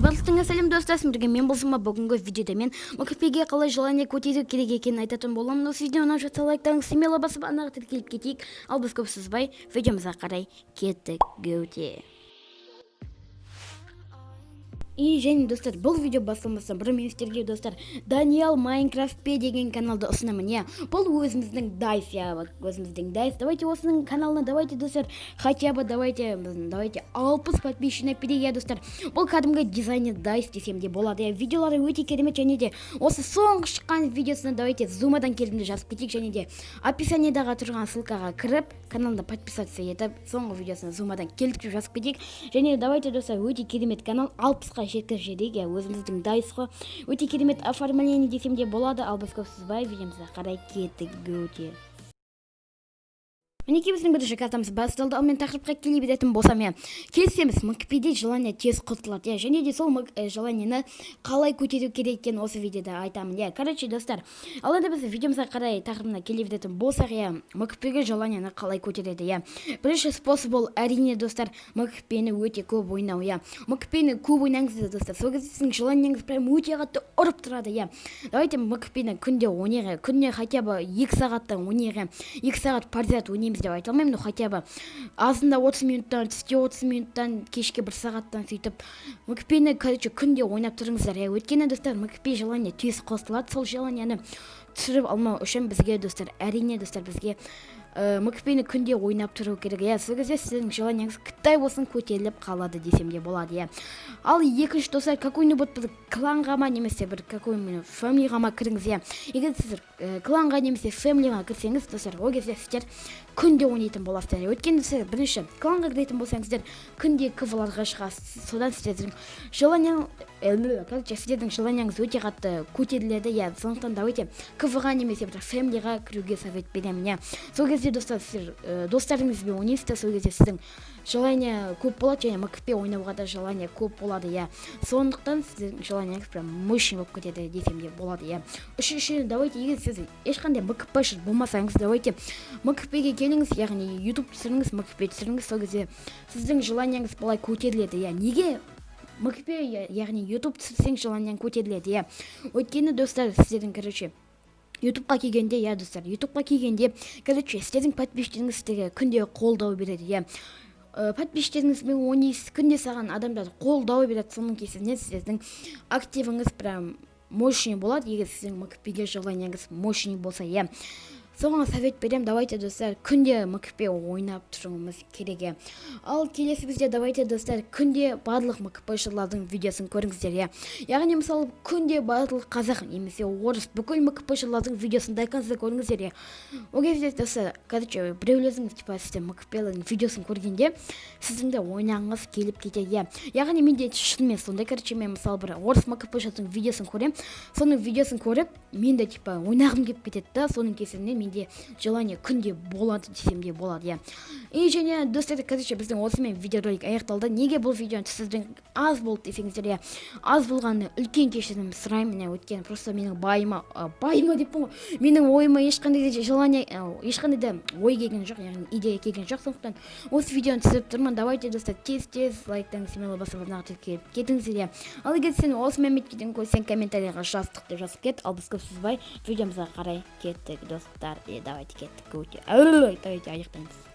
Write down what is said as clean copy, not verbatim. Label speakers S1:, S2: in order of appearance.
S1: Барлықтарыңа сәлем, достар! Сіздерге мен болсам, бүгінгі видеода мен МКП-ге қалай желание көтеру керек екенін айтатын боламын. Осы видео ұнап жатса, лайктарыңызды смело басып, арнаға тіркеліп кетейік. Ал біз көп созбай, видеомызға қарай кеттік. Гөте. И және, достар, бұл видео басталмастан бұрын мен сіздерге, достар, Даниэл Майнкрафт П деген каналды ұсынамын, иә. Бұл өзіміздің Дайс, иә, вот өзіміздің Дайс. Давайте осының каналына, давайте, достар, хотя бы давайте, біздің, давайте 60 подписчик берейік, иә, достар. Бұл кәдімгі дизайнер Дайс десем де болады, иә. Видеолары өте керемет және де осы соңғы шыққан видеосына давайте зумадан келдім деп жазып кетейік және де описаниедағы тұрған ссылкаға кіріп, каналына подписаться етіп, соңғы видеосына зумадан келдік деп жазып кетейік. Және давайте, достар, өте керемет канал, 60-қа жеткізіп жіберейік, иә. Өзіміздің Дайс қой, өте керемет оформление десем де болады. Ал біз көп созбай, видеомызға қарай кеттік. Өте. Мінекей, біздің бірінші картамыз басталды. Ал мен тақырыпқа келе беретін болсам, иә, келісеміз, МКПде желание тез құртылады, иә. Және де сол желаниені қалай көтеру керек екенін осы видеода айтамын, иә. Короче, достар, ал енді біз видеомызға қарай, тақырыбына келе беретін болсақ, иә, МКПге желаниені қалай көтереді, иә. Бірінші способ ол, әрине, достар, МКПні өте көп ойнау, иә. МКПні көп ойнаңыздар, достар, сол кезде сіздің желаниеңіз прям өте қатты ұрып тұрады, иә. Давайте МКПні күнде ойнайық, иә. Күніне хотя бы 2 сағаттан ойнайық, иә. 2 сағат подряд ойнаймыз деп айта алмаймын, но хотя бы азында 30 минуттан, түсте 30 минуттан, кешке бір сағаттан, сөйтіп МКПні, короче, күнде ойнап тұрыңыздар, иә. Өйткені, достар, МКП желание тез қосылады. Сол желанияны түсіріп алмау үшін бізге, достар, әрине, достар, бізге МКПні күнде ойнап тұру керек, иә. Сол кезде сіздің желанияңыз қытай болсын көтеріліп қалады десем де болады, иә. Ал екінші, достар, какой нибудь бір кланға ма немесе бір какой нибудь фэмилиға ма кіріңіз, иә. Егер сіздер кланға немесе фэмилиға кірсеңіз, достар, ол кезде сіздер күнде ойнайтын боласыздар. Өйткені сіздер бірінші кланға кіретін болсаңыздар, күнде КВларға шығасыз. Содан сіздердің желание, короче, сіздердің желанияңыз өте қатты көтеріледі, иә. Сондықтан давайте КВға немесе бір фэмилиға кіруге совет беремін, иә. Сол кезде, достар, сіздер достарыңызбен ойнайсыздар. Сол кезде сіздің желание көп болады және МКП ойнауға да желание көп болады, иә. Сондықтан сіздің желанияңыз прям мощный болып кетеді десем де болады, иә. Үшінші, давайте, егер сіз ешқандай мкпшыр болмасаңыз, давайте МКПге келіңіз, яғни Ютуб түсіріңіз, МКП түсіріңіз. Сол кезде сіздің желанияңыз былай көтеріледі, иә. Неге МКП, яғни Ютуб түсірсең, желанияң көтеріледі, иә? Өйткені, достар, сіздердің, короче, Ютубқа келгенде, иә, достар, Ютубқа келгенде, короче, сіздердің подписчиктеріңіз сіздерге күнде қолдау береді, иә. Подписчиктеріңізбен ойнайсыз, күнде саған адамдар қолдау береді. Соның кесірінен сіздердің активіңіз прям мощный болады, егер сіздің МКПге желанияңыз мощный болса, иә. Соған совет беремін: давайте, достар, күнде МКП ойнап тұруымыз керек, иә. Ал келесі бізде, давайте, достар, күнде барлық мкпшылардың видеосын көріңіздер, иә. Яғни, мысалы, күнде барлық қазақ немесе орыс, бүкіл мкпшылардың видеосын до конца көріңіздер, иә. Ол кезде, достар, короче, біреулердің, типа, сіздер мкплардың видеосын көргенде, сіздің де ойнағыңыз келіп кетеді, иә. Яғни менде шынымен сондай. Короче, мен, мысалы, бір орыс мкпшының видеосын көремін. Соның видеосын көріп, мен де, типа, ойнағым келіп кетеді да. Соның кесірінен менде желание күнде болады десем де болады, иә. И және, достар, короче, біздің осымен видеоролик аяқталды. Неге бұл видеоны түсірдің, аз болды десеңіздер, иә, аз болғанына үлкен кешірім сұраймын, иә. Өйткені просто менің байыма, байыма деппін ғой, менің ойыма ешқандай да желание, ешқандай да ой келген жоқ, яғни идея келген жоқ. Сондықтан осы видеоны түсіріп тұрмын. Давайте, достар, тез тез лайктан смело басып, арнаға тіркеліп кетіңіздер, иә. Ал егер сен осы мәліметке көрсең, комментарийға «Жастық» деп жазып кет. Ал біз көп созбай, видеомызға қарай кеттік, достар. И давайте кеттік. Өте, давайте аяқтаймыз.